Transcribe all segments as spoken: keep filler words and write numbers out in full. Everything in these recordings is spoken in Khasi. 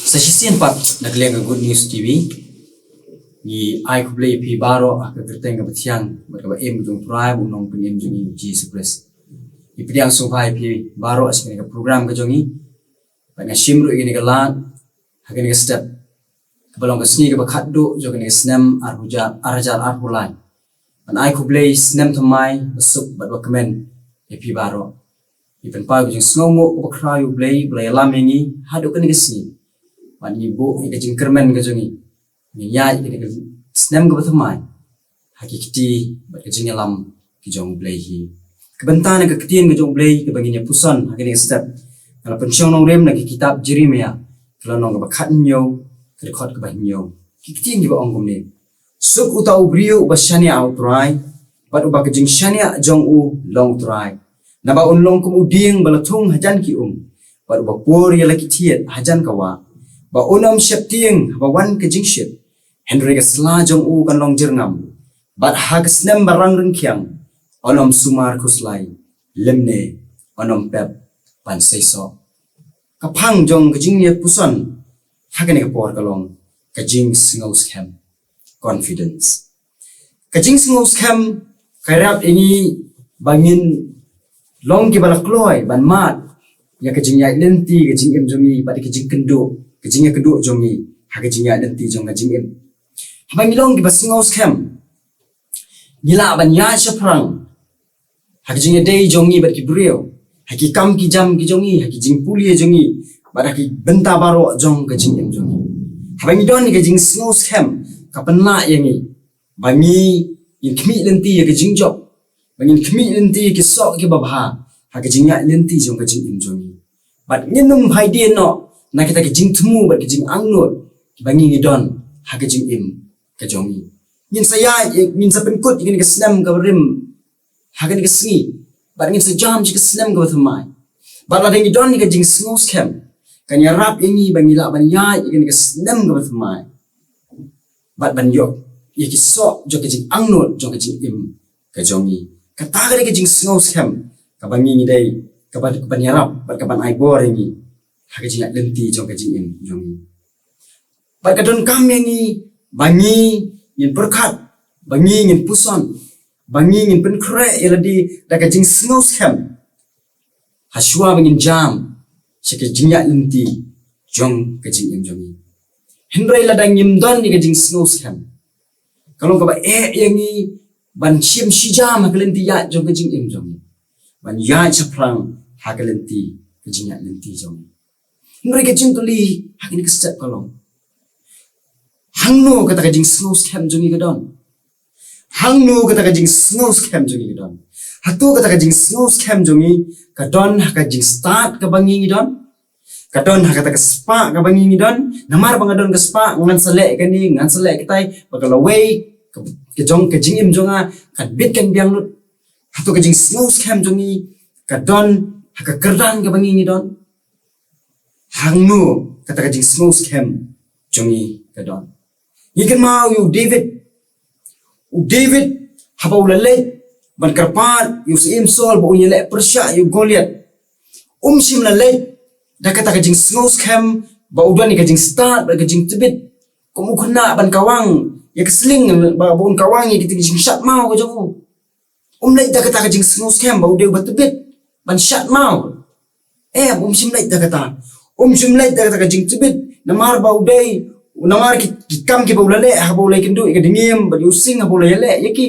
Sa shisien pat na ka liang ka Good News T V, ngi ai khublei ïa phi baroh ha ka kyrteng kaba thiang bad kaba im jong U Trai bad U Nongpynim jong ngi U Jisu Khrist. Ngi pdiang sngewbha ïa phi baroh sha kane ka program ka jong ngi. Bad nga shim ruh ïa kane ka lad ha kane ka step kaba long ka sngi kaba khatduh jong kane ka snem ar hajar, ar hajar arphew lai. Ban ai khublei snem thymmai ba suk bad ba kmen ïa phi baroh. Ngi pynpaw ka jingsngewnguh kaba khraw ïa U Blei ba la ïalam ïa ngi haduh kane ka sngi. Bad ngi buh ïa ka jingkyrmen ka jong ngi, ngi ïaid ïa kane ka snem kaba thymmai ha ki kti bad ka jingïalam ki jong U Blei hi. Ka bynta na ka ktien ka jong U Blei kaba ngin ïa puson ha kane ka step, ka la pynshong nongrim na ka kitab Jeremiah, ka lynnong kaba khathynñiew, ka dkhot kaba hynñiew. Ki ktien kiba ong kumne: Suk uta u briew uba shaniah ha U Trai, bad uba ka jingshaniah jong u long U Trai. Naba un long kum u dieng ba la thung hajan ki um, bad uba pur ïa la ki thied hajan ka wah. Ba un ym sheptieng haba wan ka jingshit, hynrei ka sla jong u kan long jyrngam. Bad ha ka snem ba rang ryngkhiang un ym sumar khuslai, lymne un ym pep ban seisoh. Ka phang jong ka jingïapuson ha kane ka por ka long ka jingsngewskhem, confidence. Ka jingsngewskhem ka ïarap ïa ngi ba ngin long kiba la kloi ban mad ïa ka jingïaid lynti ka jingim jong ngi bad ka jingkynduh, ka jingïakynduh jong ngi ha ka jingïaid lynti jong ka jingim. Haba ngi long kiba sngewskhem, ngi lah ban ïaid shaphrang ha ka jingïadei jong ngi bad ki briew, ha ki kam ki jam ki jong ngi, ha ki jingpule jong ngi, bad ha ki bynta baroh jong ka jingim jong ngi. Haba ngi don ïa ka jingsngewskhem, ka pynlah ïa ngi ba ngi, ngin khmih lynti ïa ka jingjop, ba ngin khmih lynti ïa ki soh kiba bha ha ka jingïaid lynti jong ka jingim jong ngi. Bad ngin ym phai dien noh na kita ki jingthmu bad ki jingangnud kiba ngi ngi don ha ka jingim ka jong ngi. Ngin sa ïaid, ngin sa pynkut ïa kane ka snem kaba rim ha kane ka sngi, bad ngin sa jam sha ka snem kaba thymmai. Bad lada ngi don ïa ka jingsngewskhem, kan ïarap ïa ngi ba ngi lah ban ïaid ïa kane ka snem kaba thymmai, bad ban ïoh ïa ki soh jong ka jingangnud jong ka jingim ka jong ngi. Kata ka dei ka jingsngewskhem kaba ngi ngi dei, kaba, kaban ïarap bad kaban ai bor ïa ngi ha ka jingïaid lynti jong ka jingim jong ngi. Bad ka donkam ïa ngi ba ngi ngin pyrkhat, ba ngi ngin puson, ba ngi ngin pynkhreh ïa lade da ka jingsngewskhem, ha shuwa ba ngin jam sha ka jingïaid lynti jong ka jingim jong ngi. Hynrei lada ngim don ïa ka jingsngewskhem, ka long kaba eh ïa ngi ban shim shi jam ha ka lynti ïaid jong ka jingim jong ngi, ban ïaid shaphrang ha ka lynti ka jingïaid lynti jong ngi. Hynrei ka jingkylli ha kane ka step ka long, hangno kata ka jingsngewskhem jong ngi ka don? Hangno kata ka jingsngewskhem jong ngi ka don? Hato kata ka jingsngewskhem jong ngi ka don ha ka jingstad kaba ngi ngi don? Ka don ha kata ka spah kaba ngi ngi don? Namar ba nga don ka spah, ngan sa leh kane, ngan sa leh katai, ba ka lawei ka, ka jong ka jingim jong nga kan bit kan biang lut. Hato ka jingsngewskhem jong ngi ka don ha ka kyrdan kaba ngi ngi don? Hangno kata ka jingsngewskhem jong ngi ka don? Ngi kynmaw ïa u David. U David, haba u la leit ban kyrpad ïa u Syiem Saul ba un ïaleh pyrshah ïa u Goliath, um shym la leit da kata ka jingsngewskhem ba u don ïa ka jingstad bad ka jingtbit, kum u khynnah ban kawang ïa ka sling, ba, ba un kawang ïa ka jingshad maw ka jong u. Um leit da kata ka jingsngewskhem ba u dei uba tbit ban shad maw. Em, um shym leit da kata. Um shym leit da kata ka jingtbit, namar ba u dei, namar ki, ki kam kiba u la leh haba u la ïakynduh ïa ka dngiem bad ïa u sing haba u la ïaleh ïa ki.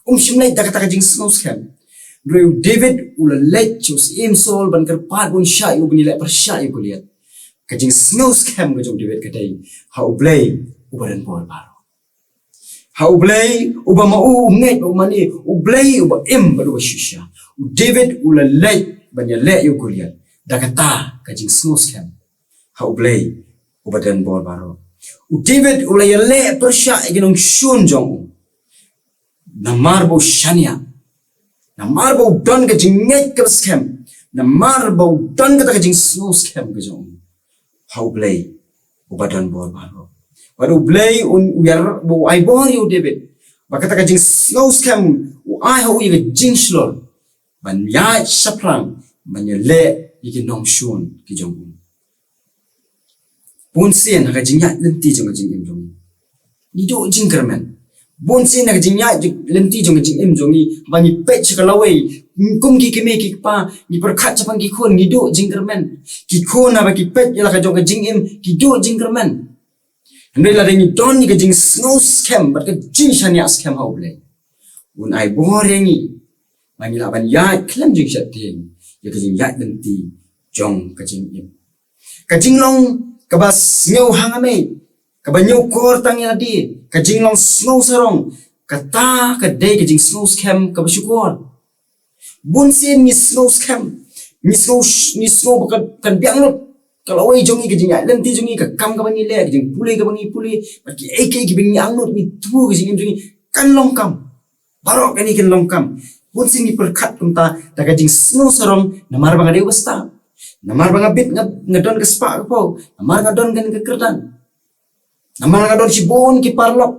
Um shym leit da kata ka jingsngewskhem. Hynrei u David u la leit sha u Syiem Saul ban kyrpad ba un shah ïa u, ban ïaleh pyrshah ïa u Goliath. Ka jingsngewskhem ka jong u David ka dei ha U Blei uba don bor baroh. Ha U Blei uba ma u u ngeit bad u mane, U Blei uba im bad uba shisha. U David u la leit ban ïaleh ïa u Goliath da kata ka jingsngewskhem ha U Blei uba don bor baroh. U David u la ïaleh pyrshah ïa ki nongshun jong u, namar ba u shaniah, namar ba u don ka jingngeit kaba skhem, namar ba u don kata ka jingsngewskhem ka jong u ha U Blei uba don bor baroh. Bad U Blei un, u ïar, u ai bor ïa u David ba kata ka jingsngewskhem u ai ha u ïa ka jingshlur ban ïaid shaphrang ban ïaleh ïa ki nongshun ki jong u. Bun sien ha ka jingïaid lynti jong ka jingim jong ngi, ngi duh jingkyrmen. Bun sien ha ka jingïaid lynti jong ka jingim jong ngi, ba ngi peit sha ka lawei, kum ki kmie ki kpa, ngi pyrkhat shaphang ki khun, ngi duh jingkyrmen. Ki khun haba ki peit ïa la ka jong ka jingim, ki duh jingkyrmen. Hynrei lada ngi don ïa ka jingsngew skhem bad ka jingshaniah skhem ha U Blei, un ai bor ïa ngi ba ngi lah ban ïaid khlem jingsheptieng ïa ka jingïaid lynti jong ka jingim. Ka jinglong kaba sngewhang amei, kaba ñiewkor tang ïa lade, ka jinglong sngewsarong, kata ka dei ka jingsngew skhem kaba shukor. Bun sien ngi sngew skhem, ngi sngew, ngi sngew ba kan, kan biang lut ka lawei jong ngi, ka jingïaid lynti jong ngi, ka kam kaba ngi leh, ka jingpule kaba ngi pule, bad kiei kiei kiba ngi angnud, ngi thmu ka jingim jong ngi kan long kam. Baroh kane kan long kam. Bun sien ngi pyrkhat kumta da ka jingsngew sarong, namar ba nga dei uba stad, namar ba nga bit, nga, nga don ka spah ka phew, namar nga don kane ka kyrdan, namar nga don shibun ki paralok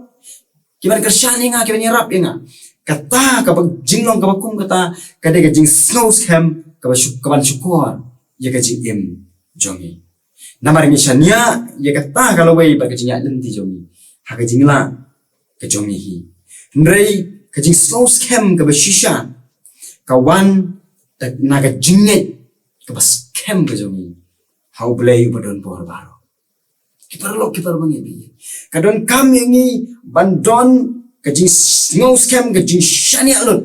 kiban kyrshan ïa nga, kiban ïarap ïa nga. Kata kaba jinglong kaba kum kata ka dei ka jingsngew skhem kaba shu-, kaban shukor ïa ka jingim jong ngi. Namar ngi shaniah ïa kata ka lawei bad ka jingïaid lynti jong ngi ha ka jinglah ka jong ngi hi. Hynrei ka jingsngew skhem kaba shisha ka wan na ka jingngeit kaba skhem ka jong ngi ha U Blei uba don bor baroh. Ki paralok, ki parabangeit, ka donkam ïa ngi ban don ka jingsngew skhem, ka jingshaniah lut,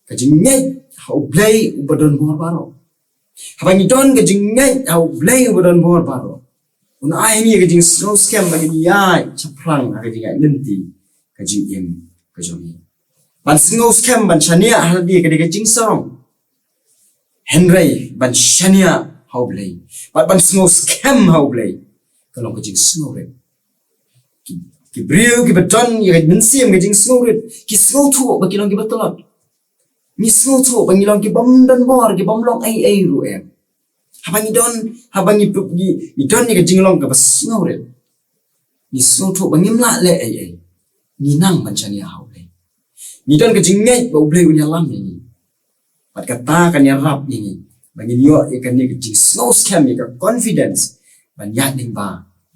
ka jingngeit ha U Blei uba don bor baroh. Haba ngi don ka jingngeit ha U Blei uba don bor baroh, un ai ïa ngi ka jingsngew skhem ba ngin ïaid shaphrang ha ka jingïaid lynti ka jingim ka jong ngi. Ban sngew skhem, ban shaniah ha lade ka dei ka jingsarong. Hynrei ban shaniah ha U Blei bad ban sngew skhem ha U Blei ka long ka jingsngewrit. Ki, ki briew kiba don ïa ka mynsiem ka jingsngewrit ki sngewthuh ba ki long kiba tlot. Ngi sngewthuh ba ngi long kibym don bor, kibym long ei ei ruh em. Haba ngi don, haba ngi, ngi, ngi don ïa ka jinglong kaba sngewrit, ngi sngewthuh ba ngim lah leh ei ei. Ngi nang ban shaniah ha U Blei. Ngi don ka jingngeit ba U Blei un ïalam ïa ngi. Bad kata kan ïarap ïa ngi ba ngin ïoh ïa kane ka jingsngew skhem, ïa ka confidence ban ïaid lyngba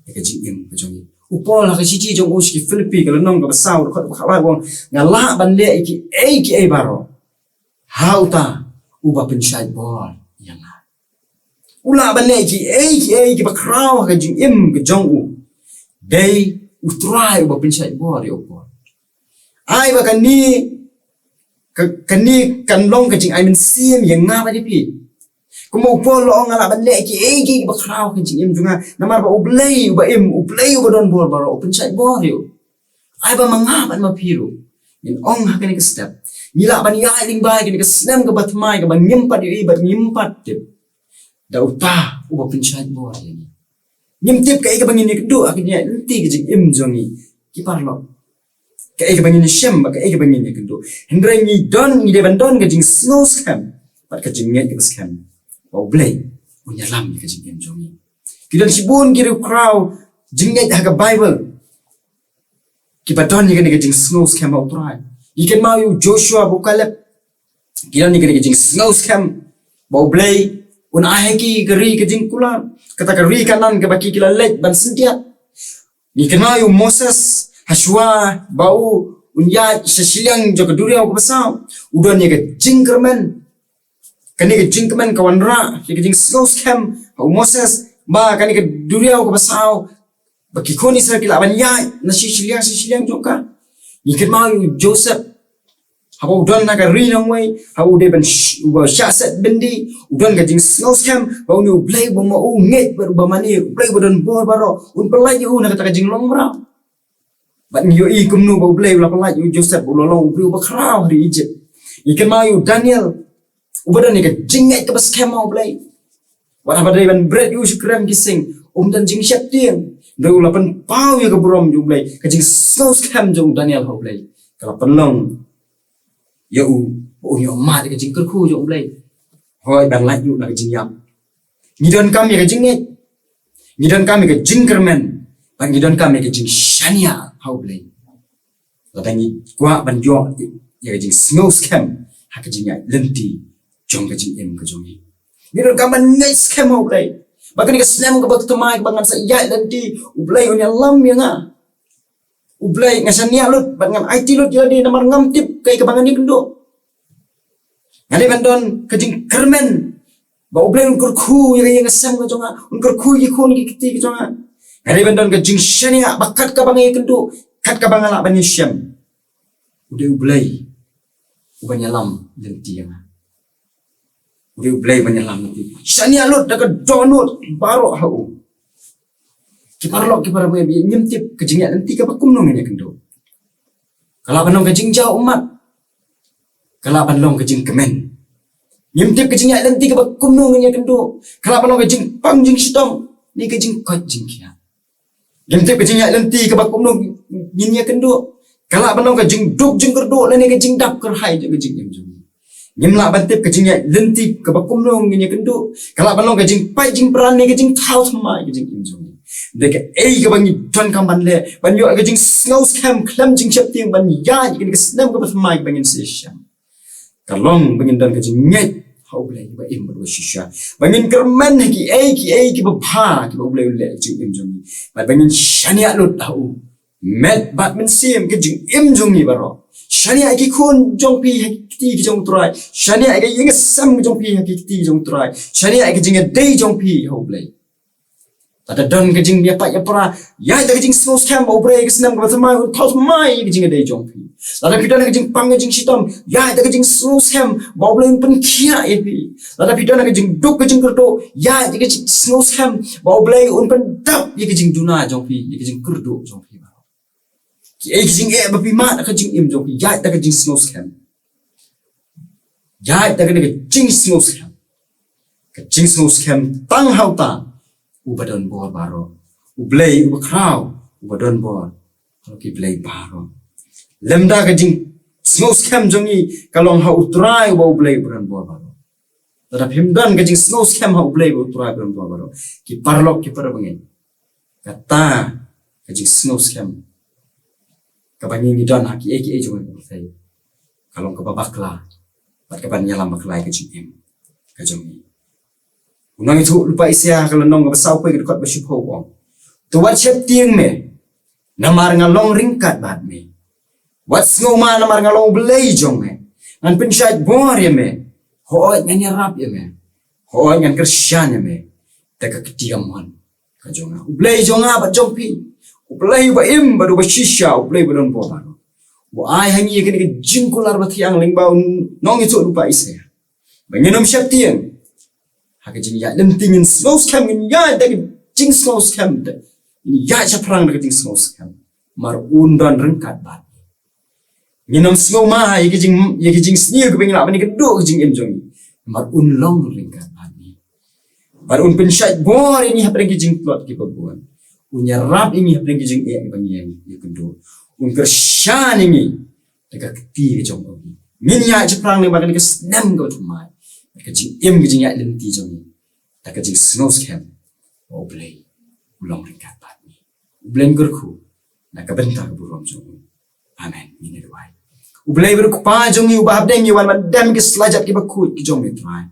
ïa ka jingim ka jong ngi. U Paul ha ka shithi jong u sha ki Philippi ka lynnong kaba saw, dkhot kaba khatlai, u ong, nga lah ban leh ïa kiei kiei baroh ha uta uba pynshait bor ïa nga. U lah ban leh kiei kiei kiba khraw ha ka jingim ka jong u. Dei U Trai uba pynshait bor ïa u Paul. Ai ba kane, ka, kane kan long ka jingai mynsiem ïa nga bad ïa phi. Kumba u Paul u ong, nga lah ban leh kiei kiei kiba khraw ha ka jingim jong nga namar ba U Blei uba im, U Blei uba don bor baroh u pynshait bor ïa u. Ai ba ma nga bad ma phi ruh ngin ong ha kane ka step, ngi lah ban ïaid lyngba ïa kane ka snem kaba thymmai kaba ngim pat ïohi bad ngim pat tip, da uta uba pynshait bor ïa ngi. Ngim tip kaei kaba ngin ïakynduh ha kane ka lynti ka jingim jong ngi, ki paralok. Kaei kaba ngin ïashem bad kaei kaba ngin ïakynduh. Hynrei ngi don, ngi dei ban don ka jingsngew skhem bad ka jingngeit kaba skhem ba U Blei un ïalam ïa ka jingim jong ngi. Ki don shibun ki riewkhraw jingngeit ha ka Baibl kiba don ïa kane ka jingsngew skhem ha U Trai. Ngi kynmaw ïa u Joshua bad u Kaleb. Ki don ïa kane ka jingsngew skhem ba U Blei un ai ha ki ka ri ka jingkular, kata ka ri Kanaan kaba ki, ki la leit ban syntiat. Ngi kynmaw ïa u Moses, hashwa ba u un ïaid sha shiliang jong ka duriaw kaba saw, u don ïa ka jingkyrmen. Kane ka jingkmen ka wanrah ïa ka jingsngew skhem ha u Moses ba kane ka duriaw kaba saw, ba ki khun Israel ki lah ban ïaid na shi shiliang shi shiliang jong ka. Ngi kynmaw ïa u Joseph, haba u don ha ka ri nongwei, haba u dei ban sh-, uba shah set byndi, u don ka jingsngew skhem ba une U Blei uba ma u ngeit bad uba mane, U Blei uba don bor baroh, un pynlait ïa u na kata ka jinglong mraw. Bad ngi ïohi kumno ba U Blei u la pynlait ïa u Joseph ba u la long u briew uba khraw ha ri Egypt. Ngi kynmaw ïa u Daniel, uba don ïa ka jingngeit kaba skhem ha U Blei. Wat haba dei ban bret ïa u sha krem ki sing, um don jingsheptieng. Hynrei u la pynpaw ïa ka burom jong U Blei, ka jingsngew skhem jong u Daniel ha U Blei ka la pynlong ïa u ba un ïoh mad ïa ka jingkyrkhu jong U Blei. Hooid, ban lait ruh na ka jingïap. Ngi donkam ïa ka jingngeit, ngi donkam ïa ka jingkyrmen, bad ngi donkam ïa ka jingshaniah ha U Blei. Lada ngi kwah ban ïoh ïa ka jingsngew skhem ha ka jingïaid lynti jong ka jingim ka jong ngi, ngi donkam ban ngeit skhem ha U Blei. Ba kane ka snem kaba thymmai kaba ngan sa ïaid lynti, U Blei un ïalam ïa nga. U Blei, nga shaniah lut bad ngan aiti lut ïa lade namar ngam tip kaei kaba ngan ïakynduh. Nga dei ban don ka jingkyrmen ba U Blei un kyrkhu ïa ka ïing ka sem ka jong nga, un kyrkhu ïa ki khun ki kti ka jong nga. Nga dei ban don ka jingshaniah ba kat kaba nga ïakynduh, kat kaba nga lah ban ïashem, u dei U Blei uban ïalam lynti ïa nga. U dei U Blei uban ïalam lynti. Shaniah lut da ka dohnud baroh ha u. Ki paralok ki para bangeit, ngim tip ka jingïaid lynti kaba kumno ngin ïakynduh. Ka lah ban long ka jingjaw ummat. Ka lah ban long ka jingkmen. Ngim tip ka jingïaid lynti kaba kumno ngin ïakynduh. Ka lah ban long ka jingpang jingshitom ne ka jingkoit jingkhiah. Ngim tip ka jingïaid lynti kaba kumno ngin ïakynduh. Ka lah ban long ka jingduk jingkyrduh lane ka jingdap kyrhai jong ka jingim jong ngi. Ngim lah ban tip ka jingïaid lynti kaba kumno ngin ïakynduh. Ka lah ban long ka jingpait jingpran ne ka jingthaw thymmai ka jingim jong ngi. Dei kaei kaba ngi donkam ban leh ban ïoh ka jingsngew skhem khlem jingsheptieng ban ïaid ïa kane ka snem kaba thymmai kaba ngin sa ïashem. Ka long ba ngin don ka jingngeit ha U Blei uba im bad uba shisha. Ba ngin kyrmen ha kiei kiei kiba bha kiba U Blei u leh ha ka jingim jong ngi. Bad ba ngin shaniah lut ha u. Met bad mynsiem ka jingim jong ngi baroh. Shaniah ïa ki khun jong phi ha ki kti ki jong U Trai. Shaniah ïa ka ïing ka sem jong phi ha ki kti ki jong U Trai. Shaniah ïa ka jingïadei jong phi ha U Blei. Lada don ka jingïapait ïapra, ïaid da ka jingsngew skhem ba U Blei ka snem kaba thymmai un thaw thymmai ïa ka jingïadei jong phi. Lada phi don ka jingpang ka jingshitom, ïaid da ka jingsngew skhem ba U Blei un pynkhiah ïa phi. Lada phi don ka jingduk ka jingkyrduh, ïaid da ka jingsngew skhem ba U Blei un pyndap ïa ka jingduna jong phi, ïa ka jingkyrduh jong phi. Kiei ki jingeh ba phi mad ha ka jingim jong phi, ïaid da ka jingsngew skhem. Ïaid da kane ka jingsngew skhem. Ka jingsngew skhem tang ha uta uba don bor baroh. U Blei uba khraw uba don bor ha ki blei baroh. Lymda ka jingsngew skhem jong ngi ka long ha U Trai uba U Blei uba don bor baroh. Lada phim don ka jingsngew skhem ha U Blei uba U Trai uba don bor baroh, ki paralok ki para bangeit, kata ka jingsngew skhem kaba ngi ngi don ha kiei kiei jong ka pyrthei ka long kaba bakla bad kaban ïalam bakla ïa ka jingim ka jong ngi. U nongïathuh lypa Isaiah ka lynnong kaba saw poi ka dkhot ba shiphew u ong, to wat sheptieng me namar nga long ryngkat bad me. Wat sngewma namar nga long U Blei jong me. Ngan pynshait bor ïa me. Hooid ngan ïarap ïa me. Hooid ngan kyrshan ïa me da ka kti kamon ka jong nga. U Blei jong nga bad jong phi, U Blei uba im bad uba shisha, U Blei uba don bor baroh, u ai ha ngi ïa kane ka jingkular bathiang lyngba u nongïathuh lypa Isaiah ba ngin ym sheptieng ha ka jingïaid lynti, ngin sngew skhem, ngin ïaid da ka jingsngew skhem, ngin ïaid shaphrang da ka jingsngew skhem. Namar un don ryngkat bad ngi. Ngin ym sngewma ïa ka jing, ïa ka jingsniew kaba ngi lah ban ïakynduh ha ka jingim jong ngi. Namar un long ryngkat bad ngi. Bad un pynshait bor ïa ngi hapdeng ki jingtlot kiba bun. Un ïarap ïa ngi hapdeng ki jingeh kiba ngi ïakynduh. Un kyrshan ïa ngi da ka kti ka jong u. Ngin ïaid shaphrang lyngba kane ka snem kaba thymmai, ka jingim ka jingïaid lynti jong ngi da ka jingsngew skhem ba U Blei u long ryngkat bad ngi. U Blei un kyrkhu na ka bynta ka burom jong u. Amen. Ngin ïa duwai. U Blei uba dei u Kpa jong ngi uba hapdeng ngi wan ban dem ki slajat kiba khuid ki jong me Trai.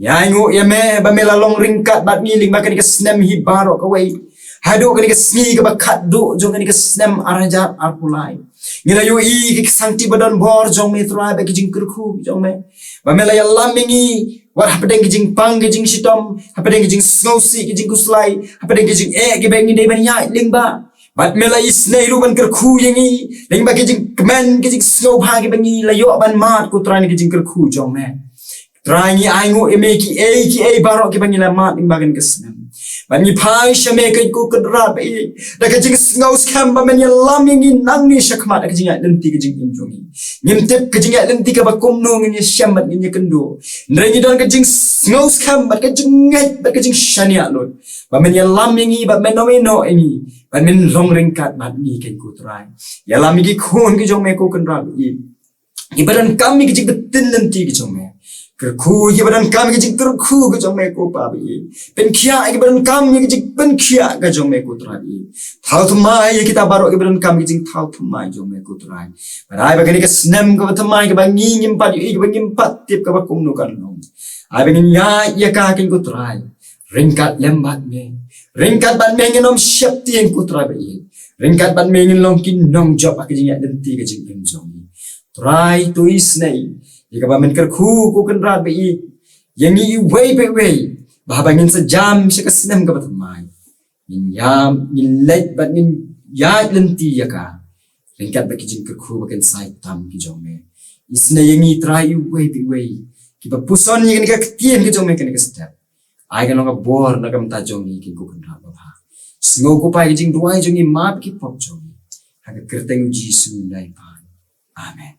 Ngi ainguh ïa me ba me la long ryngkat bad ngi lyngba kane ka snem hi baroh kawei haduh kane ka sngi kaba khatduh jong kane ka snem ar hajar arphew lai. Ngi la ïohi ïa ki ksangti ba don bor jong me Trai bad ki jingkyrkhu ki jong me ba me la ïalam ïa ngi wat hapdeng ki jingpang ki jingshitom, hapdeng ki jingsngewsih ki jingkhuslai, hapdeng ki jingeh kiba ngi dei ban ïaid lyngba. Bad me la isynei ruh ban kyrkhu ïa ngi lyngba ki jingkmen ki jingsngewbha kiba ngi la ïoh ban mad ko Trai na ki jingkyrkhu jong me. Trai ngi ainguh ïa me kiei kiei baroh kiba ngi la mad lyngba kane ka snem. Bad ngi phai sha me ko Kynrad ba ïeit da ka jingsngew skhem ba men ïalam ïa ngi nangne shakhmat ha ka jingïaid lynti ka jingim jong ngi. Ngim tip ka jingïaid lynti kaba kumno ngin ïashem bad ngin ïakynduh. Hynrei ngi don ka jingsngew skhem bad ka jingngeit bad ka jingshaniah lut ba men ïalam ïa ngi bad men ïehnoh ïa ngi bad men long ryngkat bad ngi ko Trai. Ïalam ïa ki khun ki jong me ko Kynrad ba ïeit. Kiba donkam ïa ki jingpyntip lynti ki jong me. Kyrkhu ïa kiba donkam ïa ki jingkyrkhu ki jong me ko Pa ba ïeit. Pynkhiah ïa kiba donkam ïa ki jingpynkhiah ki jong me ko Trai ba ïeit. Thaw thymmai ïa kita baroh kiba donkam ïa ki jingthaw thymmai jong me ko Trai. Bad ai ba kane ka snem kaba thymmai kaba ngi ngim pat ïohi kaba ngim pat tip kaba kumno kan long, ai ba ngin ïaid ïa ka ko Trai Ryngkat lem bad me, ryngkat bad me ngin ym sheptieng, ko Trai ba ïeit. Ryngkat bad me ngin long ki nongjop ha ka jingïaid lynti ka jingim jong ngi. Trai, to isynei ïa kaba men kyrkhu, ko Kynrad ba ïeit, ïa ngi iwei pa iwei, ba haba ngin sa jam sha ka snem kaba thymmai, ngin ïam, ngin leit bad ngin ïaid lynti ïa ka ryngkat bad ki jingkyrkhu ba kynsai tam ki jong me. Isynei ïa ngi, Trai, iwei pa iwei, kiba puson ïa kane ka ktien ka jong me, kane ka step. Ai ka long ka bor na ka bynta jong ngi, ko Kynrad babha. Sngew, ko Pa, ïa ka jingduwai jong ngi, map ki pop jong ngi. Ha ka kyrteng u Jisu ngi duwai. Amen.